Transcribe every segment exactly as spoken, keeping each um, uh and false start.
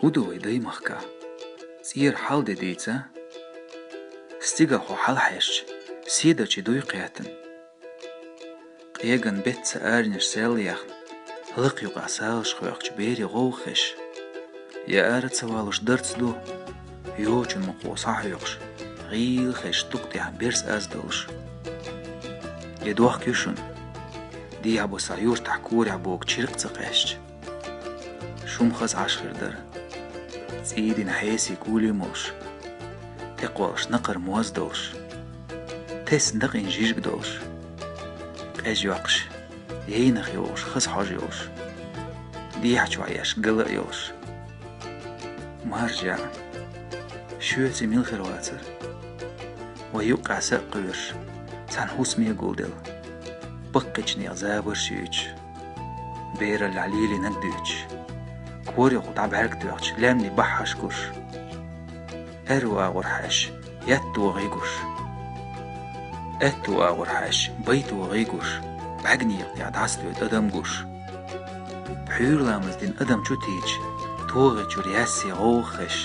ХӀун ду вай даймахкахь? ЦӀера хьал де дийца? Стигал хьо хьалхьаьжча, седарчий дуй кхеттана? Къеган бетта аренаш сел яхна, лакха юкъахь салазаш хоьхкучу берийн гӀовгӀа хезаш? Я ара ца валуш дарц ду, йочун мукъо схьахьоькхуш, гӀийла хезаш дукха тӀехь берс аз долуш? Я дохк ю шуна, дехьа бусахь юртахь корехь богу чиркх ца къаьстича? Шума хаза Ӏаш хир дара. ЦӀийдина хьесий гули молуш, тӀекхоллуш накхара моз долуш, тесна дакъийна жижиг долуш, къежа йоккхуш, яйнах йогӀуш, хаза хьожа йолуш, дехьа чохь еш гала а йолуш. Маржа, шоьций мила хир вацара? Вай юккъехь са а кхоьруш, цхьана хӀусаме гулделла, баккхийчу нехан забарш юьйцуш, бераллехь лелийнарг дуьйцуш, корехула дӀабӀаьрг тоьхча, лаьмнийн баххьаш гуш, аьрру агӀор хьаьжча, ятто гӀий гуш, аьтту агӀор хьаьжча, байто гӀий гуш, бӀаьрган некъа тӀехь дӀасадоьду адам гуш. Пхьуьйра ламаз дина адам чу тийча, тогӀи чуьра яьсси гӀовгӀа хезаш.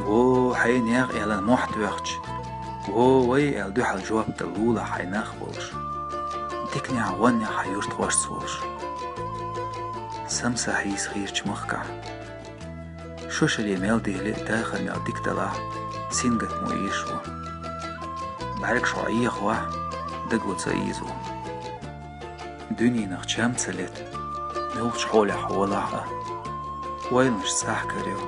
Во, хьенех аьлла мохь тоьхча, во, вай аьлла дуьхьал жоп дала лулахь хьайн нах болуш. Диканехь, воннехь хьан юьртахошца волуш. Самсахь хьийса хийрачу махкахь. Шо шале мел дели а, дахар мел дика далахь, сингаттамо ийша ву. БӀаьргаш хьо Ӏехавахь, даго ца ийзаво. Дуьненах чам ца лета, муьлххачу хьолехь хьо валахь а, ойланаш цӀахь карайо.